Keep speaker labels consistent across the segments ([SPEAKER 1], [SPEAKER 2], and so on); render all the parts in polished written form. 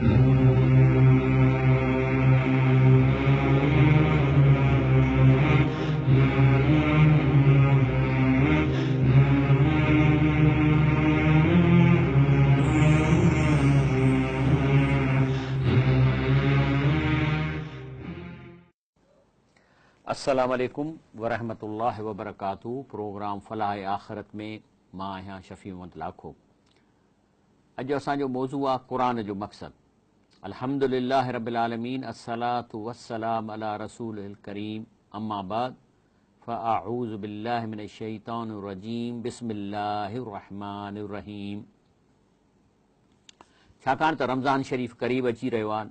[SPEAKER 1] السلام عليڪم ورحمة الله وبرڪاته پروگرام فلاح آخرت ۾ مان آهيان شفيع محمد لاکو. اڄ اسان جو موضوع آ قرآن جو مقصد. الحمد لله رب العالمين الصلاة والسلام علي رسوله الڪريم اما بعد فاعوذ بالله من الشيطان الرجيم بسم الله الرحمن الرحيم. ڇاڪاڻ ته رمضان شريف قريب اچي رهيو آ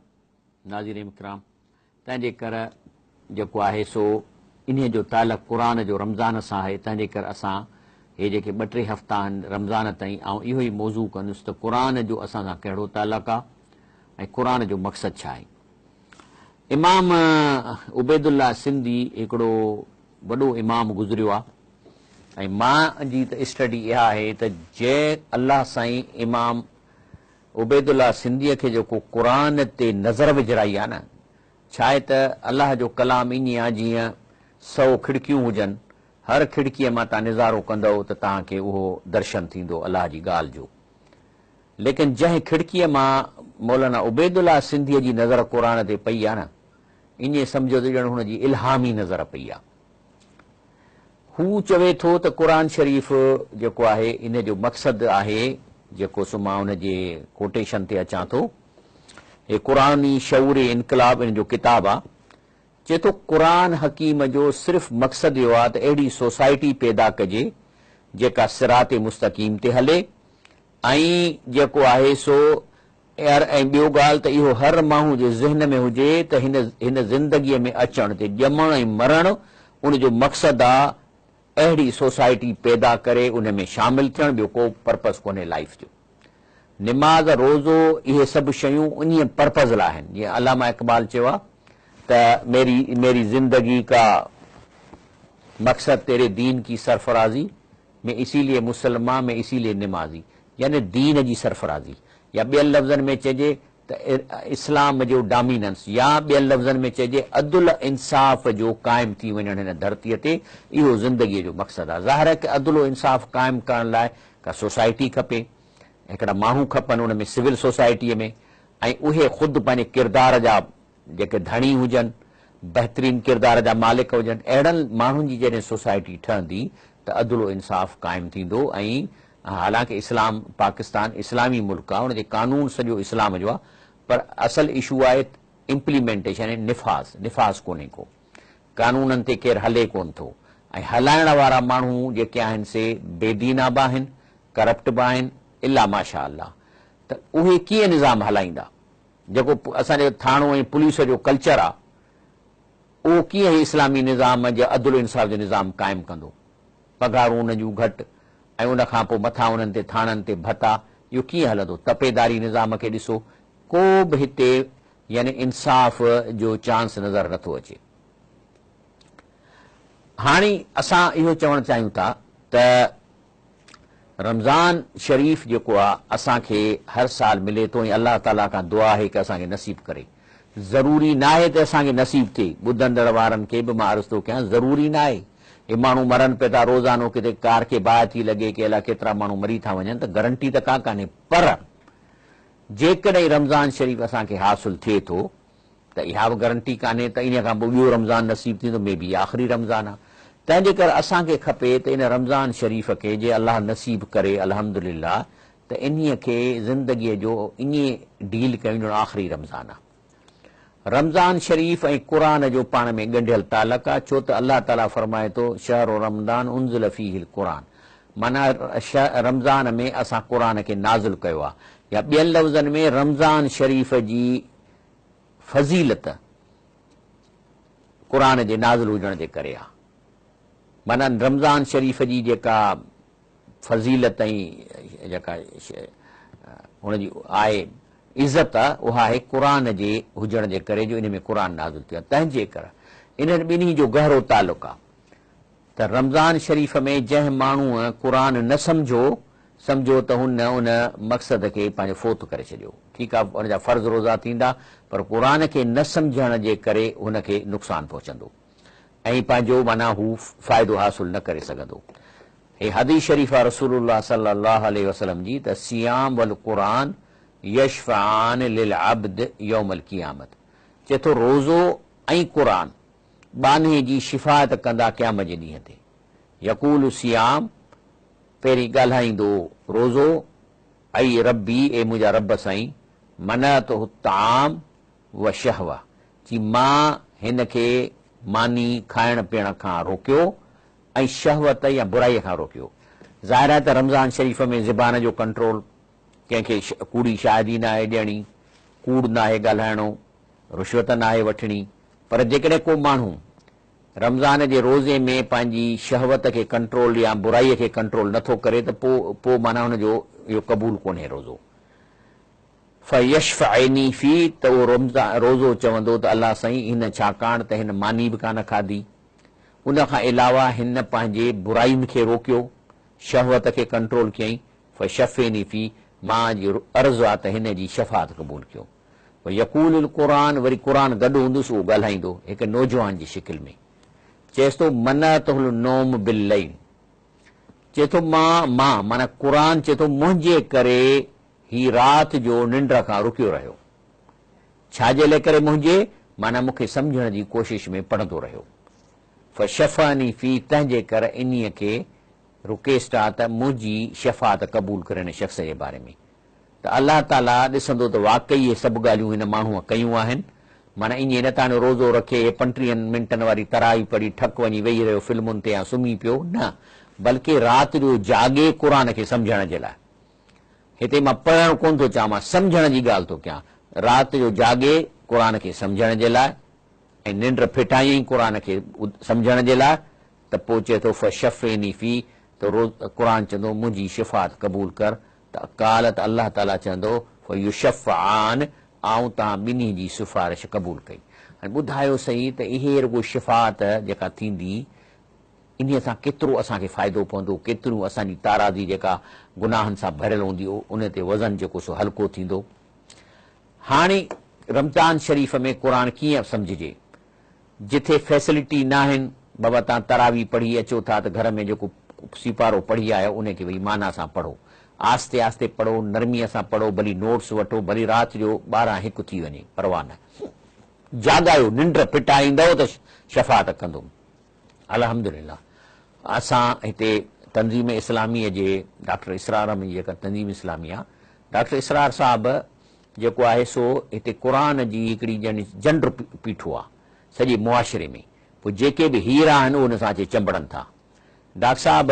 [SPEAKER 1] ناظرين ڪرام، تنهن جي ڪر جيڪو آهي سو انهيء جو تعلق قرآن جو رمضان سان آهي، تنهن جي ڪر اسان هي جيڪي ٻه ٽي هفتا آهن رمضان تائين آئون اهو ئي موضوع ڪندس ته قرآن جو اسان سان ڪهڙو تعلق آ ۽ قرآن جو مقصد ڇا آهي. امام عبيدالله سنڌي هڪڙو وڏو امام گذريو آ ۽ مان جي ته اسٽڊي اها آهي ته جنهن الله سائين امام عبيدالله سنڌيء کي جيڪو قرآن تي نظر وجهرائي آ نه، ڇاهي ته الله جو ڪلام ائين آ جيئن سئو کڙڪيون هجن، هر کڙڪيء مان تان نظارو ڪندؤ ته توهان کي اهو درشن ٿيندو الله جي ڳالهه جو. ليڪن جنهن کڙڪيء مان مولانا عبيدالله سنڌيء جي نظر قرآن تي پئي آ نه، ائين سمجهو ته ڄڻ هن جي الهامي نظر پئي آ. هو چوي ٿو ته قرآن شريف جيڪو آهي ان جو مقصد آهي جيڪو سو مان ان جي ڪوٽيشن تي اچان ٿو. هي قرآني شعور انقلاب ان جو ڪتاب آ. چئي ٿو قرآن حڪيم جو صرف مقصد اهو آ ته اهڙي سوسائٽي پيدا ڪجي جيڪا صراط مستقيم تي هلي ۽ جيڪو آهي سو يار ۽ ٻيو ڳالهه ته اهو هر ماڻهو جي ذهن ۾ هجي ته هن هن زندگيء ۾ اچڻ تي ڄمڻ ۽ مرڻ ان جو مقصد آ اهڙي سوسائٽي پيدا ڪري ان ۾ شامل ٿيڻ ٻيو ڪو پرپز ڪونهي لائيف جو. نماز روزو اهي سڀ شيون انهيء پرپز لاء آهن جيئن علامه اقبال چيو آ ته ميري ميري زندگي ڪا مقصد تيري دين ڪي سرفرازي مين اسي ليي مسلمان مين اسي ليي نمازي يعني دين جي سرفرازي يا ٻين لفظن ۾ چئجي ته اسلام جو ڊاميننس يا ٻين لفظن ۾ چئجي عدل انصاف جو قائم ٿي وڃڻ هن ڌرتيء تي اهو زندگيء جو مقصد آهي. ظاهر آهي ته عدل و انصاف قائم ڪرڻ لاء ڪا سوسائٽي کپي، هڪڙا ماڻهو کپن ان ۾ سول سوسائٽيء ۾ ۽ اهي خود پنهنجي ڪردار جا جيڪي ڌڻي هجن، بهترين ڪردار جا مالڪ هجن، اهڙن ماڻهن جي جڏهن سوسائٽي ٺهندي ته عدل و انصاف قائم ٿيندو ۽ حالانڪه اسلام پاڪستان اسلامي ملڪ آهي ان جي قانون سڄو اسلام جو آهي پر اصل اشو آهي امپليمينٽيشن يعني نفاذ، نفاذ ڪونهي ڪو، قانونن تي ڪير هلي ڪونه ٿو ۽ هلائڻ وارا ماڻهو جيڪي آهن سي بي دينا به آهن، ڪرپٽ به آهن الا ماشاء الله ته اهي ڪيئن نظام هلائيندا؟ جيڪو اسان جو ٿاڻو ۽ پوليس جو ڪلچر آ اهو ڪيئن هي اسلامي نظام جي عدل و انصاف جو نظام قائم ڪندو؟ پگهارون انهن جون گهٽ ۽ ان کان پوء مٿان انهن تي ٿاڻن تي ڀتا اهو ڪيئن هلندو؟ تپيداري نظام کي ڏسو ڪو به هتي يعني انصاف جو چانس نظر نٿو اچي. هاڻي اسان اهو چوڻ چاهيون ٿا ته رمضان شريف جيڪو آ اسان کي هر سال ملي ٿو ۽ الله تعالي کان دعا آهي ڪه اسان کي نصيب ڪري. ضروري ناهي ته اسان کي نصيب ٿئي، ٻڌندڙ وارن کي به مان عرض ٿو ڪيان ضروري ناهي. هي ماڻهو مرن پيا ٿا روزانو ڪٿي ڪار کي باهه ٿي لڳي ڪي الاء ڪيترا ماڻهو مري ٿا وڃن ته گرنٽي ته ڪا ڪانهي پر جيڪڏهن رمضان شريف اسان کي حاصل ٿئي ٿو ته اها به گرنٽي ڪانهي ته انهيء کان پوء ٻيو رمضان نصيب ٿيندو، مي بي آخري رمضان آ. تنهن جي ڪري اسان کي کپي ته ان رمضان شريف کي جي الله نصيب ڪري الحمدلله ته انهيء کي زندگيء جو ائين ڊيل ڪيون ڄڻ آخري رمضان آ. رمضان شريف ۽ قرآن جو پاڻ ۾ ڳنڍيل تعلق آ، ڇو ته الله تعاليٰ فرمائي ٿو، شهر رمضان انزل فيه القرآن معنيٰ رمضان ۾ اسان قرآن کي نازل ڪيو آ يا ٻين لفظن ۾ رمضان شريف جي فضيلت قرآن جي نازل هجڻ جي ڪري آ. معنيٰ رمضان شريف جي جيڪا فضيلت ۽ جيڪا ان جي آهي عزت اها آهي قرآن جي هجڻ جي ڪري جو ان ۾ قرآن نازل ٿيو آ. تنهن جي ڪري انهن ٻنهي جو گهرو تعلق آ ته رمضان شريف ۾ جنهن ماڻهوء قرآن نه سمجهيو، سمجهو ته هن ان مقصد کي پنهنجو فوت ڪري ڇڏيو. ٺيڪ. ٺيڪ آ ان جا فرض روزا ٿيندا پر قرآن کي نه سمجهڻ جي ڪري هن کي نقصان پهچندو ۽ پنهنجو معنيٰ هو فائدو حاصل نه ڪري سگهندو. هي حديث شريف آ رسول الله صلي الله عليه وسلم جي ته الصيام والقرآن يشفعان للعبد يوم القيامت چئي ٿو روزو ۽ قرآن ٻانهي جي شفاعت ڪندا قيامت جي ڏينهن تي. يقول الصيام پهرين ڳالهائيندو روزو، اي ربي اي منهنجا رب سائين، منعته الطعام والشهوة چي مان هن کي ماني کائڻ پيئڻ کان روڪيو ۽ شهوت يا برائي کان روڪيو. ظاهر آهي ته رمضان شريف ۾ زبان جو ڪنٽرول، ڪنهن کي ڪوڙي شاهدي ناهي ڏيڻي، ڪوڙ ناهي ڳالهائڻو، رشوت ناهي وٺڻي، پر جيڪڏهن ڪو ماڻهو رمضان جي روزي ۾ پنهنجي شهوت کي ڪنٽرول يا برائي کي ڪنٽرول نه ٿو ڪري ته پوء پوء معنيٰ هن جو اهو قبول ڪونهي روزو. فيشفعني في ته اهو رمضان روزو چوندو ته الله سائين هن ڇاڪاڻ ته هن ماني به ڪانه کاڌي ان کان علاوه هن پنهنجي براين کي روڪيو شهوت کي ڪنٽرول ڪيائين فشفعني في مان جي عرض آ ته هن جي شفاعت قبول ڪيو. ويقول القرآن وري قرآن گڏ هوندس اهو ڳالهائيندو هڪ نوجوان جي شڪل ۾ چئيس ٿو منعته النوم بالليل چئي ٿو مان مان معنيٰ قرآن چئي ٿو منهنجي ڪري هي رات جو ننڊ کان رڪيو رهيو ڇا جي لاء ڪري منهنجي معنيٰ مون کي سمجهڻ جي ڪوشش ۾ پڙهندو رهيو فشفعني في تنهن جي ڪر انهيء کي رڪيسٽ آ ته منهنجي شفاعت قبول ڪري هن شخص جي باري ۾ ته الله تعاليٰ ڏسندو ته واقعي اهي سڀ ڳالهيون هن ماڻهوء ڪيون آهن، معنيٰ ائين نه ته هاڻي روزو رکي هي پنٽيهن منٽن واري تراويح پڙهي ٺڪ وڃي ويهي رهيو فلمن تي يا سمهي پيو، نه، بلڪه رات جو جاڳي قرآن کي سمجهڻ جي لاء. هتي مان پڙهڻ ڪونه ٿو چاهان، مان سمجهڻ جي ڳالهه ٿو ڪيان. رات جو جاڳي قرآن کي سمجهڻ جي لاء ۽ ننڊ ڦٽايائين قرآن کي سمجهڻ جي لاء ته پوء چئي ٿو فشفعني في ته قرآن چوندو منهنجي شفاعت قبول ڪر ته قال ته الله تعاليٰ چوندو، فيشفعان آئون توهان ٻنهي جي سفارش قبول ڪئي. هاڻي ٻڌايو سهي ته اهي رڳو شفاعت جيڪا ٿيندي انهيء سان ڪيترو اسان کي فائدو پوندو، ڪيتريون اسان جي تارازي جيڪا گناهن سان ڀريل هوندي ان تي وزن جيڪو سو هلڪو ٿيندو. هاڻي رمضان شريف ۾ قرآن ڪيئن سمجهجي؟ جٿي فيسلٽي ناهن بابا تان تراويح پڙهي اچو ٿا ته گهر ۾ جيڪو سيپارو پڙهي آيو انهي کي ويهي معنيٰ سان پڙهو آهستي آهستي پڙهو نرمي سان پڙهو ڀلي نوٽس وٺو ڀلي رات جو 12 هڪ ٿي وڃي پرواهه نه جاڳايو ننڊ ڦٽائيندؤ ته شفاعت ڪندم الحمدلله اسان هتي تنظيم اسلاميء جي ڊاڪٽر اسرار احمد جي جيڪا تنظيم اسلامي آ ڊاڪٽر اسرار صاحب جيڪو آهي سو هتي قرآن جي هڪڙي ڄڻ جنڊ پيٺو آ سڄي معاشري ۾ پوء جيڪي به هيرا آهن اهي ان سان اچي چنبڙن ٿا. ڊاڪٽر صاحب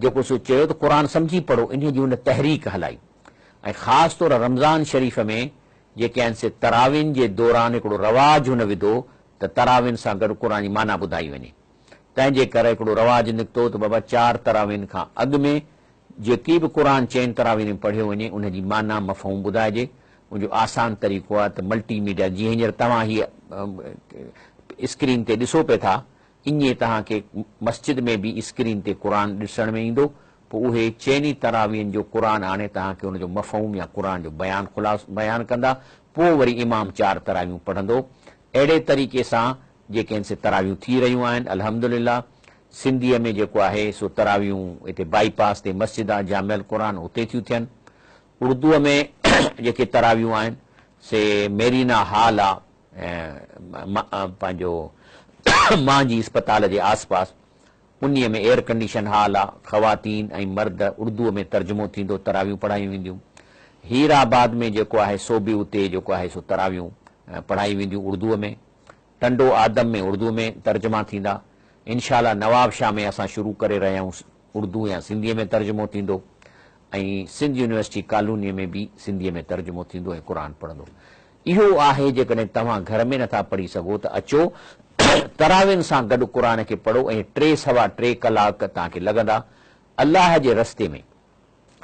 [SPEAKER 1] جيڪو سو چيو ته قرآن سمجهي پڙهو انهيء جي هن تحريڪ هلائي ۽ خاص طور رمضان شريف ۾ جيڪي آهن سي تراوين جي دوران هڪڙو رواج هن وڌو ته تراوين سان گڏ قرآن جي معنيٰ ٻڌائي وڃي تنهن جي ڪري هڪڙو رواج نڪتو ته بابا چار تراوين کان اڳ ۾ جيڪي به قرآن چئن تراوين ۾ پڙهيو وڃي ان جي معنيٰ مفهوم ٻڌائجي ان جو آسان طريقو آهي ته ملٽي ميڊيا جيئن هينئر توهان هيء اسڪرين تي ڏسو پئي ٿا ائين توهان کي مسجد ۾ به اسڪرين تي قرآن ڏسڻ ۾ ايندو پوء اهي چئني تراوين جو قرآن آڻي توهان کي ان جو مفهوم يا قرآن جو بيان خلاص بيان ڪندا پوء وري امام چار تراويون پڙهندو اهڙي طريقي سان جيڪي آهن سي تراويون ٿي رهيون آهن الحمدلله سنڌيء ۾ جيڪو آهي سو تراويون هتي بائي پاس تي مسجد آهي جامع القرآن اتي ٿيون ٿين. اردوء ۾ جيڪي تراويون آهن سي ميرينا هال آ پنهنجو مانجهي اسپتال جي آس پاس انهيء ۾ ايئر ڪنڊيشن هال آ خواتين ۽ مرد اردوء ۾ ترجمو ٿيندو تراويون پڙهايون وينديون. هير آباد ۾ جيڪو آهي سو به اتي جيڪو آهي سو تراويون پڙهايون وينديون اردوء ۾. ٽنڊو آدم ۾ اردو ۾ ترجما ٿيندا. انشاء الله نواب شاهه ۾ اسان شروع ڪري رهيا آهيون اردو يا سنڌيء ۾ ترجمو ٿيندو ۽ سنڌ يونيورسٽي ڪالونيء ۾ به سنڌيء ۾ ترجمو ٿيندو ۽ قرآن پڙهندو. اهو آهي جيڪڏهن توهان گهر ۾ نٿا پڙهي سگهو ته اچو تراوين سان گڏ قرآن کي پڙهو ۽ ٽي سوا ٽي ڪلاڪ توهان کي لڳندا الله جي رستي ۾.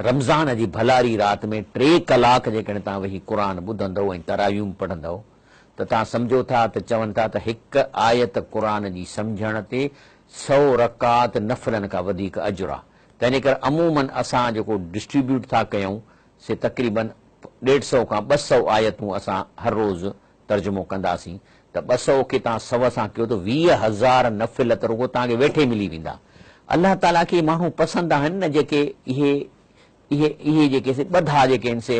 [SPEAKER 1] رمضان جي ڀلاري رات ۾ ٽي ڪلاڪ جيڪڏهن توهان ويهي قرآن ٻڌندؤ ۽ تراويحون پڙهندؤ ته توهان سمجهو ٿا ته چون ٿا ته هڪ آيت قرآن جي سمجهڻ تي سؤ رڪعت نفلن کان وڌيڪ اجر آ تنهنجي ڪري عموماً اسان جيڪو ڊسٽريبيوٽ ٿا ڪيون سي تقريباً ڏيڍ سئو کان 200 آيتون اسان هر روز ترجمو ڪنداسين ته 200 کي توهان 100 سان ڪيو ته 20,000 نفل ته رڳو توهان کي ويٺي ملي ويندا. الله تعاليٰ کي ماڻهو پسند آهن نه جيڪي اهي اهي اهي جيڪي سي ٻڌا جيڪي آهن سي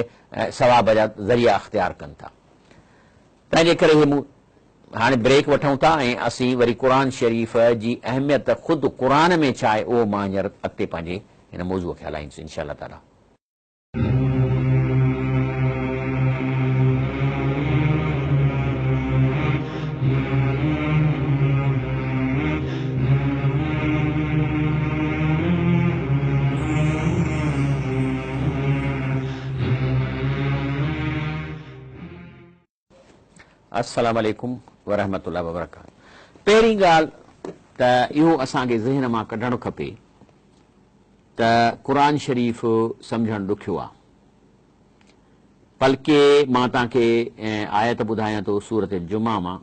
[SPEAKER 1] ثواب جا ذريعا اختيار ڪن ٿا. تنهن جي ڪري هي مون هاڻي بريڪ وٺون ٿا ۽ اسين وري قرآن شريف جي اهميت خود قرآن ۾ ڇا آهي اهو مان هينئر اڳتي پنهنجي هن موضوع کي هلائيندس انشاء الله تعاليٰ. السلام عليڪم ورحمة الله وبرڪاته پهرين ڳالهه ته اهو اسان کي ذهن مان ڪڍڻ کپي ته قرآن شريف سمجهڻ ڏکيو آ بلڪه مان توهان کي آيت ٻڌايان ٿو سورة الجمعه مان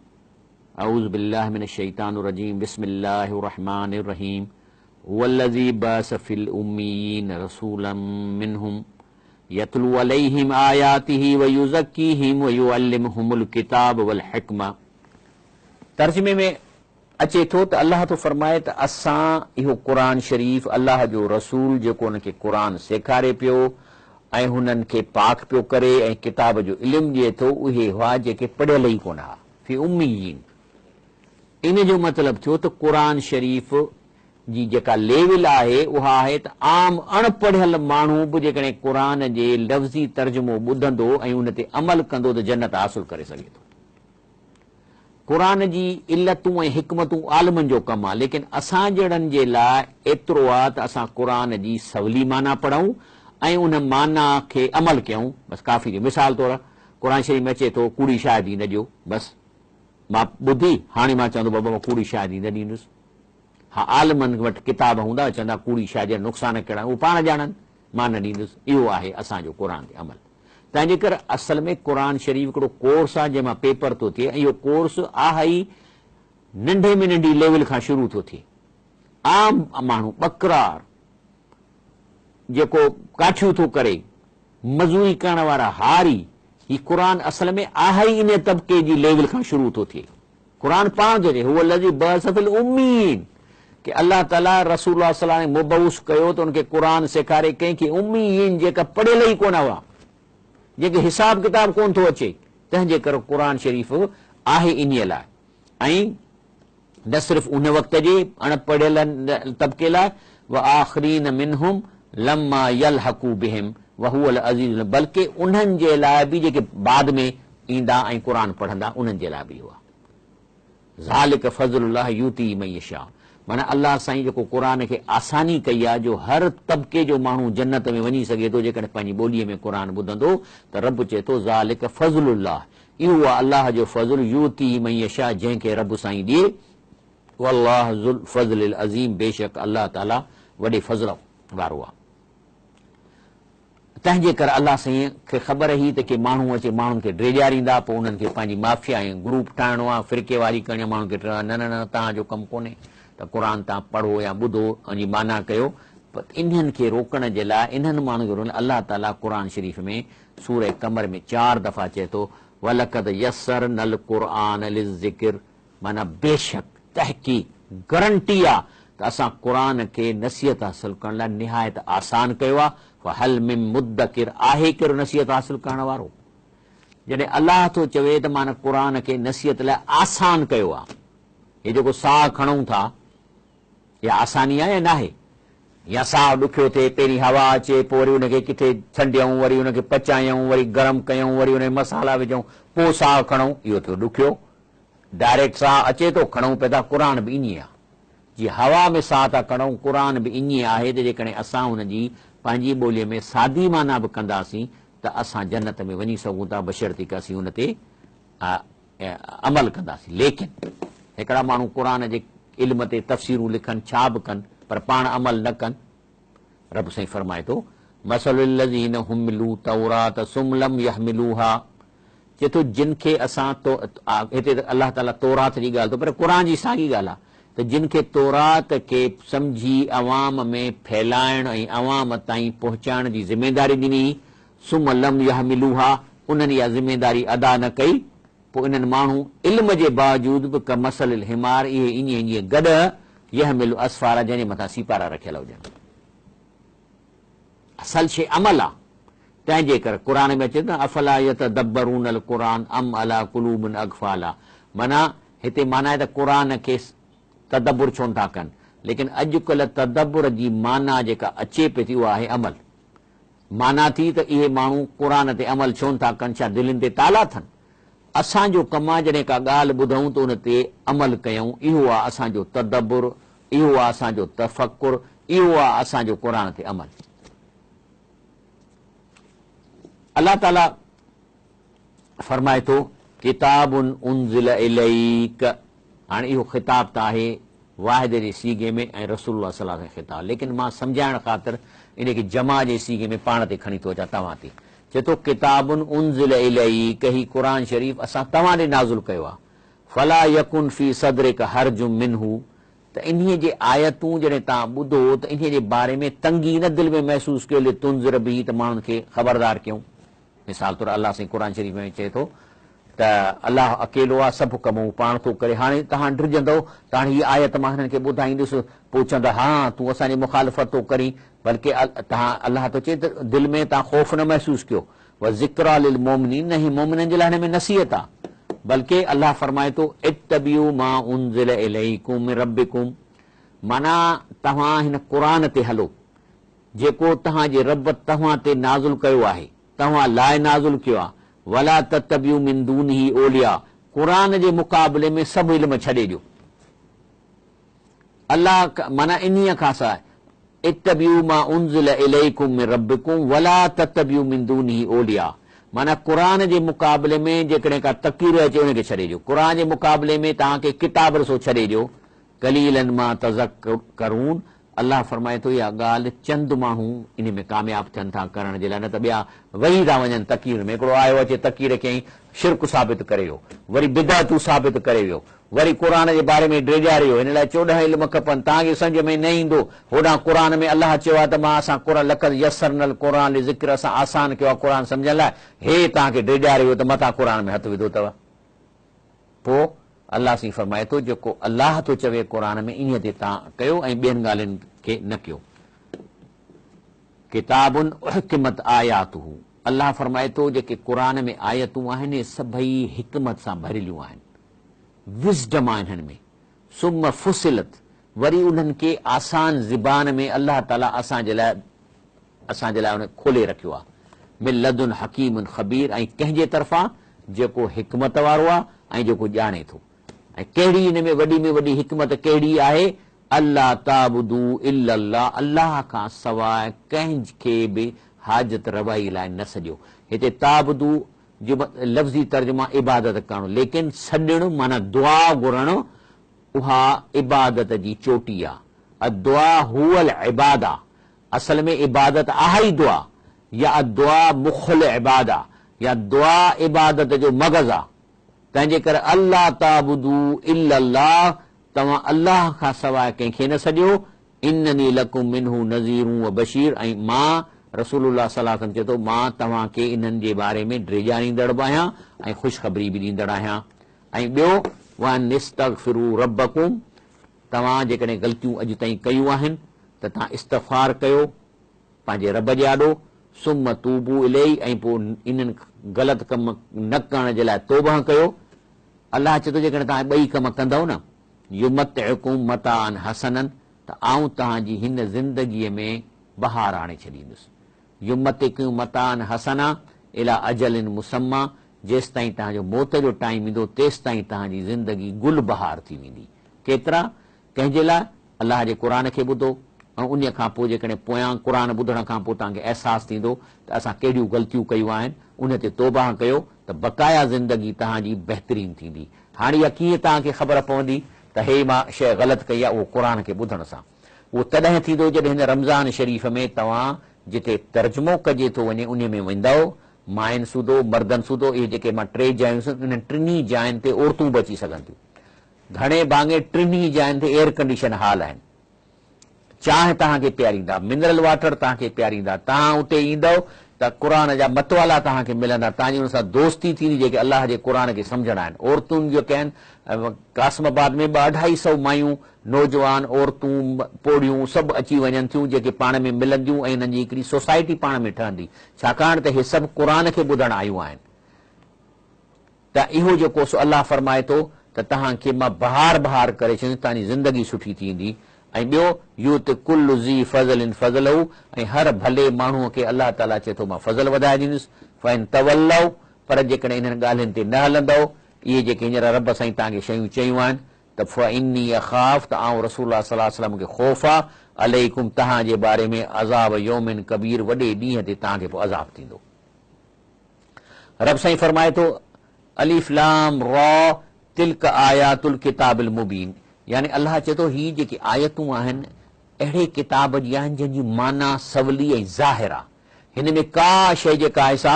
[SPEAKER 1] اعوذ بالله من الشيطان الرجيم بسم الله الرحمن الرحيم هو الذي بعث في الاميين رسولا منهم يتلو عليهم آياته ويزڪيهم ويعلمهم الڪتاب والحڪمة ترجمي ۾ اچي ٿو ته الله ٿو فرمائي ته اسان اهو قرآن شريف الله جو رسول جيڪو انهن کي قرآن سيکاري پيو ۽ هنن کي پاڪ پيو ڪري ۽ ڪتاب جو علم ڏئي ٿو اهي هئا جيڪي پڙهيل ئي ڪونه ها في اميين ان جو مطلب ٿيو ته قرآن شريف جي جيڪا ليول آهي اها آهي ته عام اڻ پڙهيل ماڻهو به جيڪڏهن قرآن جي لفظي ترجمو ٻڌندو ۽ ان تي عمل ڪندو ته جنت حاصل ڪري سگهي ٿو. قرآن جي علتون ۽ حڪمتون عالمن جو ڪم آهي ليڪن اسان جهڙن جي لاء ايترو آهي ته اسان قرآن جي سولي معنيٰ پڙهون ۽ ان معنيٰ کي عمل ڪيون بس ڪافي ٿيو. مثال طور قرآن شريف ۾ اچي ٿو ڪوڙي شاهدي نه ڏيو بس مان ٻڌي هاڻي مان چوندو بابا مان ڪوڙي شاهدي نه ڏيندس. ها عالمن وٽ ڪتاب هوندا چوندا ڪوڙي شاهدي جا نقصان ڪهڙا آهن اهو پاڻ ڄاڻن مان نه ڏيندس اهو آهي اسان جو قرآن تي عمل تنهن جي ڪري اصل ۾ قرآن شريف هڪڙو ڪورس آهي جنهن مان پيپر ٿو ٿئي ۽ اهو ڪورس آهي ئي ننڍي ۾ ننڍي ليول کان شروع ٿو ٿئي عام ماڻهو ٻڪرار جيڪو ڪاٺيون ٿو ڪري مزوري ڪرڻ وارا هاري هي قرآن اصل ۾ آهي ئي انهي طبقي جي ليول کان شروع ٿو ٿئي. قرآن پاڻ ٿو چئي، هو الذي بعث في الاميين ڪي الله تعالي رسول الله صلي الله عليه وسلم مبعوث ڪيو ته ان کي قرآن سيکاري ڪنهن کي اميين جيڪا پڙهيل ئي ڪونه هئا جنهن کي حساب ڪتاب ڪونه ٿو اچي تنهن جي ڪري قرآن شريف آهي انهيء لاء ۽ نه صرف ان وقت جي اڻ پڙهيل طبقي لاء وآخرين منهم لما يلحقوا بهم وهو العزيز الحڪيم بلڪه انهن جي لاء به جيڪي بعد ۾ ايندا ۽ قرآن پڙهندا انهن جي لاء به اهو آهي. ذلڪ فضل الله يؤتيه من يشاء معنيٰ الله سائين جيڪو قرآن کي آساني ڪئي آهي جو هر طبقي جو ماڻهو جنت ۾ وڃي سگهي ٿو جيڪڏهن پنهنجي ٻوليء ۾ قرآن ٻڌندو ته رب چئي ٿو ذلڪ فضل الله اهو آهي الله جو فضل يؤتيه من يشاء جنهن کي رب سائين ڏئي والله ذو الفضل العظيم بيشڪ الله تعاليٰ وڏي فضل وارو آهي. تنهن جي ڪري الله سائين کي خبر هئي ته ڪي ماڻهو اچي ماڻهن کي ڊيڄاريندا پوء انهن کي پنهنجي مافيا ۽ گروپ ٺاهڻو آهي فرقيواري ڪرڻي آهي ماڻهن کي ڊيڄارڻو آهي نه نه نه توهان جو ڪم ڪونهي ته قرآن توهان پڙهو يا ٻڌو ان جي معنيٰ ڪيو پر انهن کي روڪڻ جي لاء انهن ماڻهن کي روڪڻ لاء الله تعاليٰ قرآن شريف ۾ سورة قمر ۾ چار دفعا چئي ٿو ولقد يسرنا القرآن للذڪر معنيٰ بيشڪ، تحقيق، گرنٽي آ ته اسان قرآن کي نصيحت حاصل ڪرڻ لاء نهايت آسان ڪيو آ، فهل من مدڪر آهي ڪير نصيحت حاصل ڪرڻ وارو؟ جڏهن الله ٿو چوي ته معنيٰ قرآن کي نصيحت لاء آسان ڪيو آ، هي جيڪو ساهه کڻون ٿا اها آساني آهي يا ناهي؟ يا ساهه ڏکيو ٿئي، پهرين هوا اچي، پوء وري ان کي ڪٿي ڇنڊيون، وري ان کي پچايون، وري گرم ڪيون، وري ان ۾ مصالحا وجهون، پوء ساهه کڻون، اهو ٿيو ڏکيو. ڊائريڪٽ ساهه اچي ٿو، کڻون پيا ٿا، قرآن به ائين آ. جيئن هوا ۾ ساهه ٿا کڻون، قرآن به ائين آهي ته جيڪڏهن اسان ان جي پنهنجي ٻوليء ۾ سادي معنيٰ به ڪنداسين ته اسان جنت ۾ وڃي سگهون ٿا بشرطيڪ اسين ان تي عمل ڪنداسين. ليڪن هڪڙا ماڻهو قرآن جي علم تي تفسيرون لکن ڇا به ڪن پر پاڻ عمل نه ڪن. رب سائين فرمائي ٿو، مثل الذين حملوا التوراة ثم لم يحملوها چئي ٿو جن کي اسان هتي ته الله تعاليٰ تورات جي ڳالهه ٿو پر قرآن جي ساڳي ڳالهه آهي ته جن کي تورات کي سمجهي عوام ۾ ڦهلائڻ ۽ عوام تائين پهچائڻ جي ذميداري ڏني هئي ثم لم يحملوها انهن اها ذميداري ادا نه ڪئي پوء انهن ماڻهو علم جي باوجود به ڪمثل الحمار اهي ائين جيئن گڏهه يحمل اسفارا جنهن جي مٿان سيپارا رکيل هجن. اصل شيء عمل آ تنهن جي ڪري قرآن ۾ اچي ٿو نه افلا يتدبرون القرآن ام علي قلوب اقفالها معنيٰ هتي معنيٰ آهي ته قرآن کي تدبر ڇو نٿا ڪن ليڪن اڄڪلهه تدبر جي معنيٰ جيڪا اچي پئي ٿي اها آهي عمل معنيٰ ٿي ته اهي ماڻهو قرآن تي عمل ڇو نٿا ڪن ڇا دلين تي تالا اٿن اسان جو ڪم آ جڏهن ڪا ڳالهه ٻڌون ته ان تي عمل ڪيون اهو آ اسان جو تدبر اهو آ اسان جو تفڪر، اهو آ اسان جو قرآن تي عمل. الله تعالي فرمائي ٿو، ڪتاب انزل اليڪ، هاڻي اهو خطاب ته آهي واحد جي صيغي ۾ ۽ رسول الله صلي الله عليه وسلم خطاب، ليڪن مان سمجهائڻ خاطر ان کي جمع جي صيغي ۾ پاڻ تي کڻي ٿو اچان توهان تي. چئي ٿو، ڪتاب انزل اليڪ، هي قرآن شريف اسان توهان ڏي نازل ڪيو آهي. فلا يڪن في صدرک حرج منه ته انهيء جي آيتون جڏهن توهان ٻڌو ته انهيء جي باري ۾ تنگي نه دل ۾ محسوس ڪيو لتنذر به ته ماڻهن کي خبردار ڪيون. مثال طور الله سائين قرآن شريف ۾ چئي ٿو ته الله اڪيلو آهي سڀ ڪم هو پاڻ ٿو ڪري هاڻي توهان ڊڄندؤ ته هاڻي هيء آيت مان هنن کي ٻڌائيندس پوء چوندا ها تون اسان جي مخالفت ٿو ڪرين بلڪه توهان الله ٿو چئي ته دل ۾ توهان خوف نه محسوس ڪيو وذڪريٰ للمومنين نه هي مؤمنن جي لاء هن ۾ نصيحت آ بلڪه الله فرمائي ٿو اتبعوا ما انزل اليڪم من ربڪم معنيٰ توهان هن قرآن تي هلو جيڪو توهان جي رب توهان تي نازل ڪيو آهي توهان لاء نازل ڪيو آ ولا تتبعوا من دونه اولياء قرآن جي مقابلي ۾ سڀ علم ڇڏي ڏيو. الله معنيٰ انهيء کان سواء، اتبعوا ما انزل اليڪم من ربڪم ولا تتبعوا من دونه اولياء معنيٰ قرآن جي مقابلي ۾ جيڪڏهن ڪا تقرير اچي ان کي ڇڏي ڏيو، قرآن جي مقابلي ۾ توهان کي ڪتاب رسو ڇڏي ڏيو، قليلا ما تذڪرون الله فرمائي ٿو اها ڳالهه چند ماڻهو انهي ۾ ڪامياب ٿين ٿا ڪرڻ جي لاء نه ته ٻيا وهي ٿا وڃن تقرير ۾ هڪڙو آيو اچي تقرير ڪيائين شرڪ ثابت ڪري ويو وري بدعتون ثابت ڪري ويو وري قرآن جي باري ۾ ڊيڄاريو هن لاء 14 علم کپن توهان کي سمجهه ۾ نه ايندو هوڏانهن قرآن ۾ الله چيو آهي ته مان اسان قرآن لقد يسرنا القرآن للذڪر اسان آسان ڪيو آهي قرآن سمجهڻ لاء هي توهان کي ڊيڄاري ويو ته متان قرآن ۾ هٿ وڌو اٿو پوء الله سائين فرمائي ٿو جيڪو الله ٿو چوي قرآن ۾ انهيء تي توهان ڪيو ۽ ٻين ڳالهين کي نه ڪيو. ڪتاب احڪمت آياته الله فرمائي ٿو جيڪي قرآن ۾ آيتون آهن اهي سڀئي حڪمت سان ڀريليون آهن، Wisdom آهي انهن ۾، ثم فصلت وري انهن کي آسان زبان ۾ الله تعالي اسان جي لاء اسان جي لاء ان کي کولي رکيو آهي، من لدن حڪيم خبير ۽ ڪنهن جي طرفان جيڪو حڪمت وارو آهي ۽ جيڪو ڄاڻي ٿو. ۽ ڪهڙي ان ۾ وڏي ۾ وڏي حڪمت ڪهڙي آهي، الا تعبدوا الا الله الله کان سواء ڪنهن کي به حاجت روائي لاء نه سڏيو. هتي تعبدوا جو لفظي ترجمه عبادت ڪرڻ ليڪن سڏڻ معنيٰ دعا گهرڻ اها عبادت جي چوٽي آهي. الدعاء هو العباده اصل ۾ عبادت آهي ئي دعا يا الدعاء مخ العباده يا دعا عبادت جو مغز آهي. تنهنجي ڪري الا تعبدوا الا الله توهان الله کان سواء ڪنهن کي نه سڏيو، انني لڪم منه نذير و بشير ۽ مان، رسول الله صلي الله عليه وسلم چئي ٿو، مان توهان کي انهن جي باري ۾ ڊيڄاريندڙ به آهيان ۽ خوشخبري به ڏيندڙ آهيان ۽ ٻيو وان استغفروا ربڪم توهان جيڪڏهن غلطيون اڄ تائين ڪيون آهن ته توهان استغفار ڪيو پنهنجي رب جي آڏو، ثم توبوا اليه ۽ پوء انهن غلط ڪم نه ڪرڻ جي لاء توبهه ڪيو. الله چئي ٿو جيڪڏهن توهان ٻئي ڪم ڪندؤ نه، يمتعڪم متاعا حسنا ته آئون توهان جي هن زندگيء ۾ بهار آڻي ڇڏيندس. يمتعڪم متاعا حسنا الي اجل مسميٰ جيستائين توهان جو موت جو ٽائيم ايندو تيستائين توهان جي زندگي گل بهار ٿي ويندي. ڪيترا؟ ڪنهن جي لاء؟ الله جي قرآن کي ٻڌو ۽ انهيء کان پوء جيڪڏهن پويان قرآن ٻڌڻ کان پوء توهان کي احساس ٿيندو ته اسان ڪهڙيون غلطيون ڪيون آهن، انهيء تي توبهه ڪيو ته بقايا زندگي توهان جي بهترين ٿيندي. هاڻي اها ڪيئن توهان کي خبر پوندي ته هي مان شيء غلط ڪئي آهي؟ اهو قرآن کي ٻڌڻ سان. اهو تڏهن ٿيندو جڏهن هن رمضان شريف ۾ توهان جتي ترجمو ڪجي ٿو وڃي انهيء ۾ ويندؤ، ماين سوڌو، مردن سوڌو، اهي جيڪي مان ٽي جايون سن انهن ٽنهي جاين تي عورتون به اچي سگهن ٿيون. گهڻي ڀاڱي ٽنهي جاين تي ايئر ڪنڊيشن هال آهن. چانهه توهان کي پياريندا، منرل واٽر توهان کي پياريندا. توهان اتي ايندؤ، ته قرآن جا متوالا توهان کي ملندا، توهان جي انهن سان دوستي ٿيندي جيڪي الله جي قرآن کي سمجهندا آهن. عورتون جيڪي آهن قاسم آباد ۾ ٻه اڍائي سئو مايون، نوجوان عورتون، پوڙهيون سڀ اچي وڃن ٿيون جيڪي پاڻ ۾ ملنديون ۽ انهن جي هڪڙي سوسائٽي پاڻ ۾ ٺهندي ڇاڪاڻ ته هي سڀ قرآن کي ٻڌڻ آيون آهن. ته اهو جيڪو سو الله فرمائي ٿو ته توهان کي مان بهار بهار ڪري ڇڏيندس توهان جي زندگي سٺي ٿي ويندي ۽ ٻيو يؤت ڪل ذي فضل فضله ۽ هر ڀلي ماڻهوء کي الله تعاليٰ چئي ٿو مان فضل وڌائي ڏيندس فان تولوا پر جيڪڏهن انهن ڳالهين تي نه هلندؤ اهي جيڪي هينئر رب سائين توهان کي شيون چيون آهن ته فاني اخاف ته آئون رسول الله صلي الله عليه وسلم کي خوف آ عليڪم توهان جي باري ۾ عذاب يوم ڪبير وڏي ڏينهن تي توهان کي پوء عذاب ٿيندو. رب سائين فرمائي ٿو، الف لام را تلک آيات الڪتاب المبين يعني الله چئي ٿو هي جيڪي آيتون آهن اهڙي ڪتاب جي آهن جنهن جي معنيٰ سولي ۽ ظاهر آهي هن ۾ ڪا شيء جيڪا آهي سا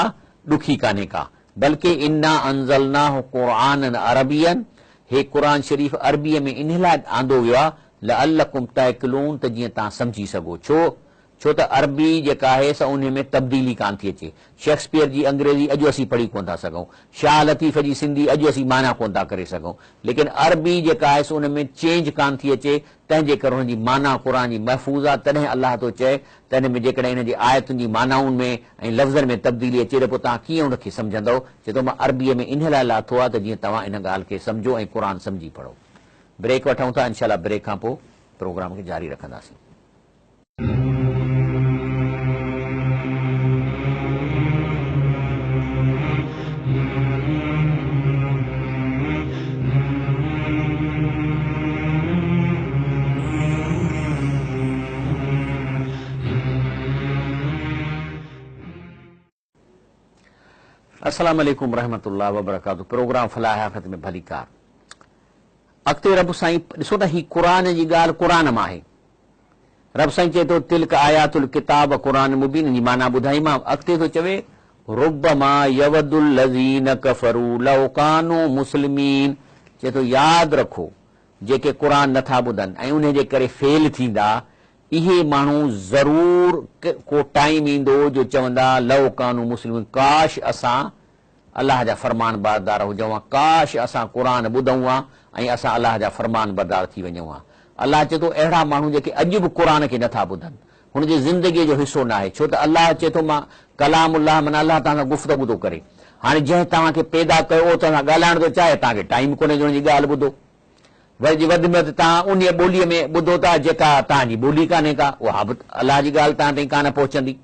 [SPEAKER 1] ڏکي ڪانهي ڪا بلڪه انا انزلناه قرآنا عربيا هي قرآن شريف عربيء ۾ انهي لاء آندو ويو آهي لعلڪم تعقلون ته جيئن توهان سمجهي سگهو ڇو ڇو ته عربي جيڪا آهي سا انهي ۾ تبديلي ڪانه ٿي اچي. شيڪسپيئر جي انگريزي اڄ اسين پڙهي ڪونه ٿا سگهون. شاهه لطيف جي سنڌي اڄ اسين معنيٰ ڪونه ٿا ڪري سگهون. ليڪن عربي جيڪا آهي سو ان ۾ چينج ڪانه ٿي اچي، تنهن جي ڪري ان جي معنيٰ قرآن جي محفوظ آهي. تڏهن الله ٿو چئي ته ان ۾ جيڪڏهن ان جي آيتن جي معنائن ۾ ۽ لفظن ۾ تبديلي اچي ته پوء توهان ڪيئن ان کي سمجهندؤ؟ چئي ٿو مان عربيء ۾ انهي لاء لاٿو آهي ته جيئن توهان ان ڳالهه کي سمجهو ۽ قرآن سمجهي پڙهو. بريڪ وٺون ٿا انشاء الله بريڪ کان پوء پروگرام کي جاري رکنداسين. السلام عليڪم ورحمة الله وبرڪاته پروگرام فلاح آخرت ۾ ڀليڪار اڳتي رب سائين ڏسو ته هي قرآن جي ڳالهه قرآن مان آهي رب سائين چئي ٿو تلڪ آيات الڪتاب قرآن مبين ان جي معنيٰ ٻڌائي مان اڳتي ٿو چوي ربما يود الذين ڪفروا لو ڪانوا مسلمين چئي ٿو ياد رکو جيڪي قرآن نٿا ٻڌن ۽ انهي جي ڪري فيل ٿيندا اهي ماڻهو ضرور ڪو ٽائيم ايندو جو چوندا لو ڪانوا مسلمين ڪاش اسان الله جا فرمانبردار هجون ها، ڪاش اسان قرآن ٻڌون ها ۽ اسان الله جا فرمانبردار ٿي وڃون ها. الله چئي ٿو اهڙا ماڻهو جيڪي اڄ به قرآن کي نٿا ٻڌن، هن جي زندگيء جو حصو ناهي، ڇو ته الله چئي ٿو مان ڪلام الله معنيٰ الله توهان سان گفتگو ٿو ڪري. هاڻي جنهن توهان کي پيدا ڪيو اهو توهان سان ڳالهائڻ ٿو چاهي، توهان کي ٽائيم ڪونهي جو هن جي ڳالهه ٻڌو. وري جي وڌ ۾ وڌ توهان انهيء ٻوليء ۾ ٻڌو ٿا جيڪا توهان جي ٻولي ڪانهي ڪا، اها به الله جي ڳالهه توهان تائين ڪانه پهچندي.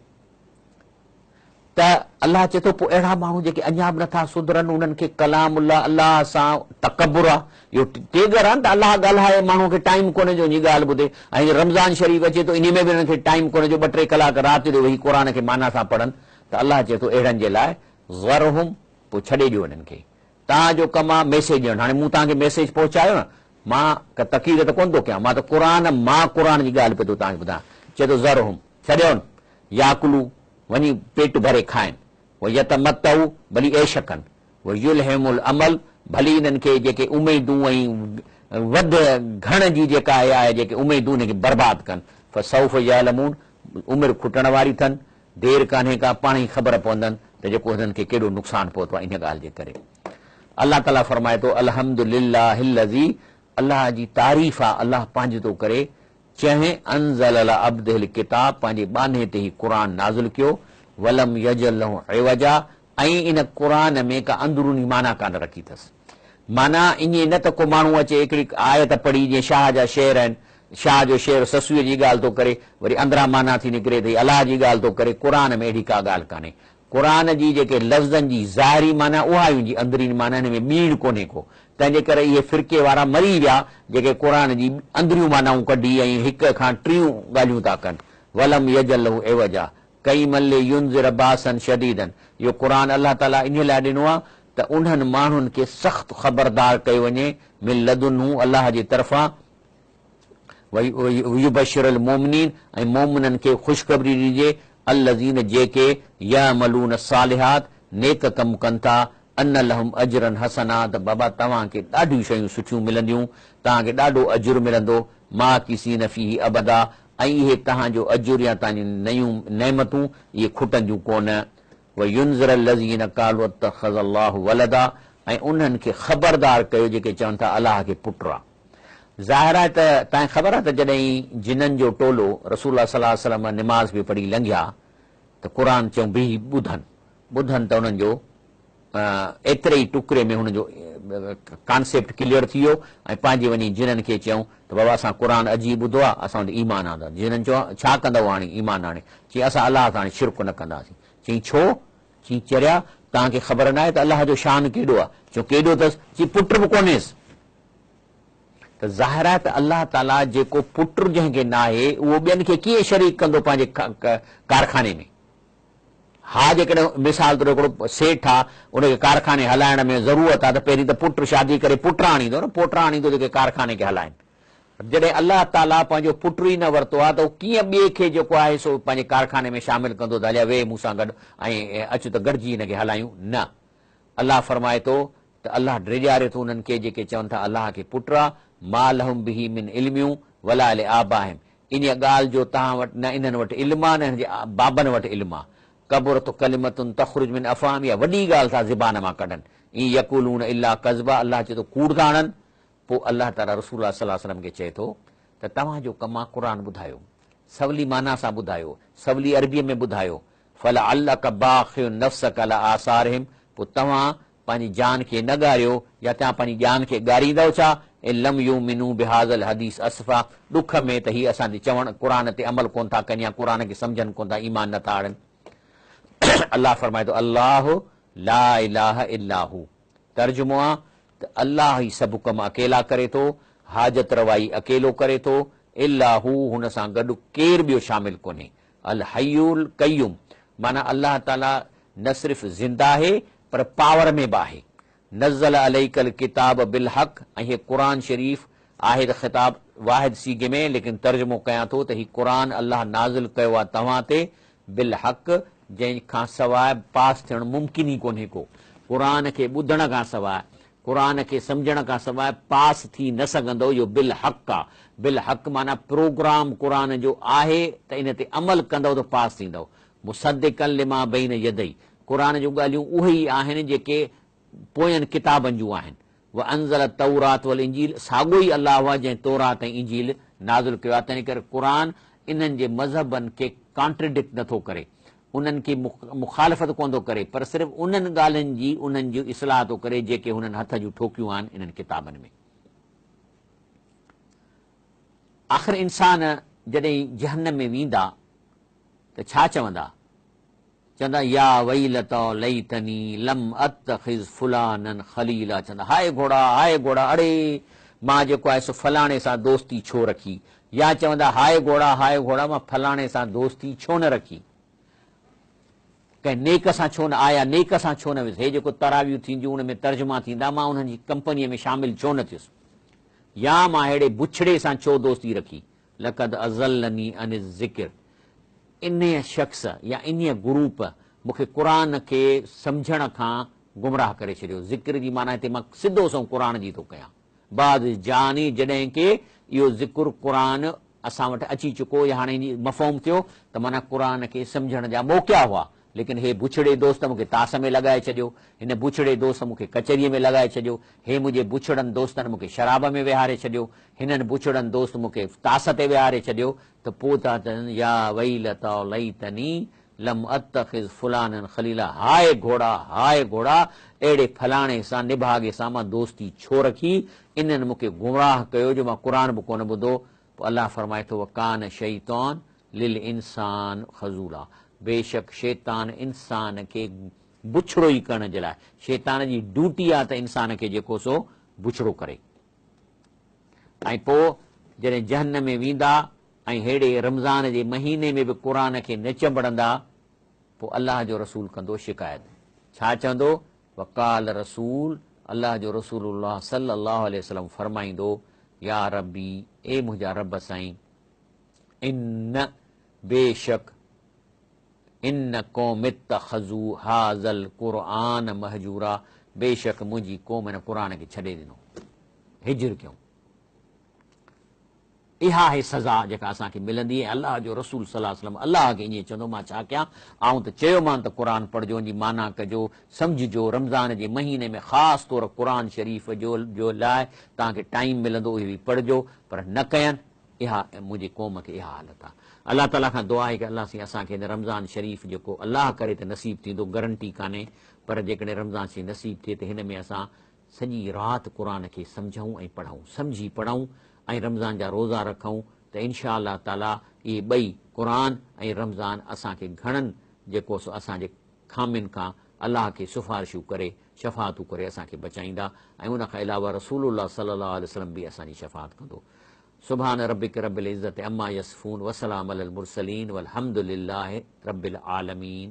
[SPEAKER 1] ته الله چئي ٿو پوء اهڙا ماڻهو جيڪي اڃا به نٿا سڌرن انهن کي ڪلام الله الله سان تڪبر آ اهو ٽيڳر آ نه ته الله ڳالهائي ماڻهو کي ٽائيم ڪونهي جو وڃي ڳالهه ٻڌي ۽ رمضان شريف اچي ٿو انهي ۾ به انهن کي ٽائيم ڪونهي جو ٻه ٽي ڪلاڪ رات جو ويهي قرآن کي معنيٰ سان پڙهن ته الله چئي ٿو اهڙن جي لاء ذرهم پوء ڇڏي ڏيو انهن کي توهان جو ڪم آ ميسيج ڏيڻ هاڻي مون توهان کي ميسيج پهچايو نه مان ڪا تقرير ته ڪونه ٿو ڪيان مان ته قرآن مان قرآن جي ڳالهه پيو ٿو توهان کي ٻڌايان چئي ٿو ذرهم ڇڏيون ياڪلو، وڃي پيٽ ڀري کائن، ويتمتعو، ڀلي عيش ڪن، ويلهم الامل، ڀلي انهن کي جيڪي اميدون ۽ وڌ گهڻ جي جيڪا اهي آهي جيڪي اميدون انهن کي برباد ڪن، فسوف يعلمون، عمر کٽڻ واري اٿن، دير ڪانهي ڪا، پاڻهي خبر پوندن ته جيڪو هنن کي ڪيڏو نقصان پهتو آهي انهيء ڳالهه جي ڪري. الله تعاليٰ فرمائي ٿو، الحمد لله الذي، الله جي تعريف آهي، الله پنهنجي ٿو ڪري، جنهن انزل علي عبده الڪتاب پنهنجي ٻانهي تي هي قرآن نازل ڪيو، ولم يجعل له عوجا ۽ ان قرآن ۾ ڪا اندروني معنيٰ ڪانه رکي اٿس. معنيٰ ائين نه ته ڪو ماڻهو اچي هڪڙي آيت پڙهي جيئن شاهه جا شعر آهن، شاهه جو شعر سسئيء جي ڳالهه ٿو ڪري، وري اندران معنيٰ ٿي نڪري ته هي الله جي ڳالهه ٿو ڪري، قرآن ۾ اهڙي ڪا ڳالهه ڪانهي. قرآن جي جيڪي لفظن جي ظاهري معنيٰ اها ئي ان جي اندرين معنيٰ هن ۾ ٻيڻ ڪونهي ڪو. تنهن جي ڪري اهي فرقي وارا مري ويا جيڪي قرآن جي اندريون معنائون ڪڍي ۽ هڪ کان ٽيون ڳالهيون ٿا ڪن. ولم يجعل له عوجا قيما لينذر باسا شديدا اهو قرآن الله تعاليٰ انهيء لاء ڏنو آهي ته انهن ماڻهن کي سخت خبردار ڪيو وڃي من لدنه الله جي طرفان ويبشر المومنين ۽ مومنن کي خوشخبري ڏجي، الذين جيڪي يعملون الصالحات نيڪ ڪم ڪن ٿا، ان لهم اجرا حسنا ته بابا توهان کي ڏاڍيون شيون سٺيون ملنديون، توهان کي ڏاڍو اجر ملندو، ماڪثين فيه ابدا ۽ اهي توهان جو اجر يا توهان جون نيون نعمتون اهي کٽنديون ڪونه. وينذر الذين قالوا اتخذ الله ولدا ۽ انهن کي خبردار ڪيو جيڪي چون ٿا الله کي پٽ آ. ظاهر آهي ته توهان کي خبر آهي ته جڏهن جنن جو ٽولو رسول الله صلي الله عليه وسلم نماز پئي پڙهي لنگهيا ته قرآن چيائون بيهي ٻڌن ٻڌن ته انهن جو ايتري ئي ٽڪري ۾ هن جو ڪانسيپٽ ڪليئر ٿي ويو ۽ پنهنجي وڃي جنن کي چيائون ته بابا اسان قرآن عجيب ٻڌو آهي اسان وٽ ايمان آندو آهي. جنن چيو ڇا ڪندؤ هاڻي ايمان آڻي؟ چيائين اسان الله سان هاڻي شرڪ نه ڪنداسين. چيائين ڇو؟ چيائين چريا توهان کي خبر ناهي ته الله جو شان ڪيڏو آهي؟ چيو ڪيڏو اٿس؟ چيائين پٽ به ڪونهيس. ته ظاهر آهي ته الله تعاليٰ جيڪو پٽ جنهن کي ناهي اهو ٻين کي ڪيئن شريڪ ڪندو پنهنجي ڪارخاني ۾؟ ها جيڪڏهن مثال طور هڪڙو سيٺ آ ان کي ڪارخاني هلائڻ ۾ ضرورت آ ته پهرين ته پٽ شادي ڪري پٽ آڻيندو نه پوٽا آڻيندو جيڪي ڪارخاني کي هلائن. جڏهن الله تعاليٰ پنهنجو پٽ ئي نه ورتو آ ته هو ڪيئن ٻئي کي جيڪو آهي سو پنهنجي ڪارخاني ۾ شامل ڪندو ته هليا ويهه مون سان گڏ ۽ اچ ته گڏجي هن کي هلايون نه الله فرمائي ٿو ته الله ڊيڄاري ٿو انهن کي جيڪي چون ٿا الله کي پٽ آ، ما لهم به من علم ولا لآبائهم انهيء ڳالهه جو توهان وٽ نه انهن وٽ علم آ نه انهن جي بابن وٽ علم آ. ڪبرت ڪلمة تخرج من افواههم اها وڏي ڳالهه ٿا زبان مان ڪڍن. ان يقولون الا ڪذبا الله چئي ٿو ڪوڙ ٿا هڻن. پوء الله تعاليٰ رسول الله صلي الله عليه وسلم کي چئي ٿو ته توهان جو ڪم آ قرآن ٻڌايو، سولي معنيٰ سان ٻڌايو، سولي عربيء ۾ ٻڌايو، فلعلک باخع نفسک علي آثارهم پوء توهان پنهنجي جان کي نه ڳاريو يا توهان پنهنجي جان کي ڳاريندؤ ڇا؟ ان لم يؤمنوا بهذا الحديث اسفا ڏک ۾ ته هي اسان جي چوڻ، قرآن، تي عمل ڪونه ٿا ڪن يا قرآن کي سمجهن ڪونه ٿا ايمان نه ٿا آڻن. الله فرمائي ٿو الله لا اله الا هو ترجمو آ ته الله ئي سڀ ڪم اڪيلا ڪري ٿو، حاجت روائي اڪيلو ڪري ٿو، الا هو هن سان گڏ ڪير ٻيو شامل ڪونهي. الحي القيوم معنيٰ الله تعاليٰ نه صرف زنده آهي پر پاور ۾ به آهي. نزل عليک الڪتاب بالحق ۽ هي قرآن شريف آهي ته خطاب واحد صيغي ۾ ليڪن ترجمو ڪيان ٿو ته هي قرآن الله نازل ڪيو آهي توهان تي بالحق جنهن کان سواء پاس ٿيڻ ممڪن ئي ڪونهي ڪو قرآن کي ٻڌڻ کان سواء قرآن کي سمجهڻ کان سواء پاس ٿي نه سگهندؤ اهو بالحق آ. بالحق معنيٰ پروگرام قرآن جو آهي ته ان تي عمل ڪندؤ ته پاس ٿيندؤ. مصدقا لما بين يديه قرآن جون ڳالهيون اهي ئي آهن جيڪي پوين ڪتابن جون آهن. وانزل التوراة والانجيل ساڳيو ئي الله آهي جنهن تورات ۽ انجيل نازل ڪيو آهي تنهنڪري قرآن انهن جي مذهبن کي ڪانٽريڊڪٽ نه ٿو ڪري. انهن کي مخالفت ڪونه ٿو ڪري پر صرف انهن ڳالهين جي انهن جي اصلاح ٿو ڪري جيڪي هنن هٿ جون ٺوڪيون آهن انهن ڪتابن ۾. آخر انسان جڏهن جهنم ۾ ويندا ته ڇا چوندا؟ چوندا يا ويلتا ليتني لم اتخذ فلانا خليلا چوندا هاء گهوڙا هاء گهوڙا اڙي مان جيڪو آهي سو فلاڻي سان دوستي ڇو رکي يا چوندا هاء گهوڙا هاء گهوڙا مان فلاڻي سان دوستي ڇو نه رکي، ڪنهن نيڪ سان ڇو نه آيا نيڪ سان ڇو نه ويس، هي جيڪو تراويحون ٿينديون ان ۾ ترجما ٿيندا مان انهن جي ڪمپنيء ۾ شامل ڇو نه ٿيس، يا مان ههڙي بڇڙي سان ڇو دوستي رکي، لقد اضلني عن الذڪر انهيء شخص يا انهيء گروپ مون کي قرآن کي سمجهڻ کان گمراهه ڪري ڇڏيو، ذڪر جي معنيٰ هتي مان سڌو سنئون قرآن جي ٿو ڪيان. بعد جاني جڏهن ڪي اهو ذڪر قرآن اسان وٽ اچي چڪو يا هاڻي هن مفهوم ٿيو ته معنيٰ قرآن کي سمجهڻ جا موقعا هئا ليڪن هي بڇڙي دوست مون کي تاس ۾ لڳائي ڇڏيو هن بڇڙي دوست مون کي ڪچهريء ۾ لڳائي ڇڏيو هي منهنجي بڇڙن دوستن مون کي شراب ۾ ويهاري ڇڏيو هنن بڇڙن دوست مون کي تاس تي ويهاري ڇڏيو ته پوء ٿا چون يا ويلتا ليتني لم اتخذ فلانا خليلا هاء گهوڙا، هاء گهوڙا، اهڙي فلاڻي سان، نڀاڳي سان مان دوستي ڇو رکي، انهن مون کي گمراهه ڪيو جو مان قرآن به ڪونه ٻڌو، پوء الله فرمائي ٿو وڪان شيطان للانسان خذولا بيشڪ شيطان انسان کي بڇڙو ئي ڪرڻ جي لاء، شيطان جي ڊيوٽي آهي ته انسان کي جيڪو سو بڇڙو ڪري. ۽ پوء جڏهن جهنم ۾ ويندا ۽ ههڙي رمضان جي مهيني ۾ به قرآن کي نه چنبڙندا، پوء الله جو رسول ڪندو شڪايت. ڇا چوندو؟ وقال رسول، الله جو رسول الله صلي الله عليه وسلم فرمائيندو، يا ربي، اي منهنجا رب سائين، ان، بيشڪ، ان قوم اتخذوا هذا القرآن مهجورا، بيشڪ منهنجي قوم هن قرآن کي ڇڏي ڏنو، هجر ڪيائون. اها آهي سزا جيڪا اسان کي ملندي ۽ الله جو رسول صلي الله عليه وسلم الله کي ائين چوندو مان ڇا ڪيان آئون ته چيومان ته قرآن پڙهجو ان جي معنيٰ ڪجو سمجهجو رمضان جي مهيني ۾ خاص طور قرآن شريف جو جو لاء توهان کي ٽائيم ملندو اهو به پڙهجو پر نه ڪين اها منهنجي قوم کي اها حالت آهي الله تعالي کان دعا آهي ڪه الله سائين اسان کي هن رمضان شريف جيڪو الله ڪري ته نصيب ٿيندو گرنٽي ڪانهي پر جيڪڏهن رمضان شريف نصيب ٿئي ته هن ۾ اسان سڄي رات قرآن کي سمجهون ۽ پڙهون، سمجهي پڙهون ۽ رمضان جا روزا رکون ته انشاء الله تعالي اهي ٻئي قرآن ۽ رمضان اسان کي گهڻن جيڪو سو اسان جي خامين کان الله کي سفارشون ڪري شفاعتون ڪري اسان کي بچائيندا ۽ ان کان علاوه رسول الله صلي الله عليه وسلم به اسان جي شفاعت ڪندو. سبحان ربک رب العزة عما يصفون وسلام علي المرسلين والحمد لله رب العالمين.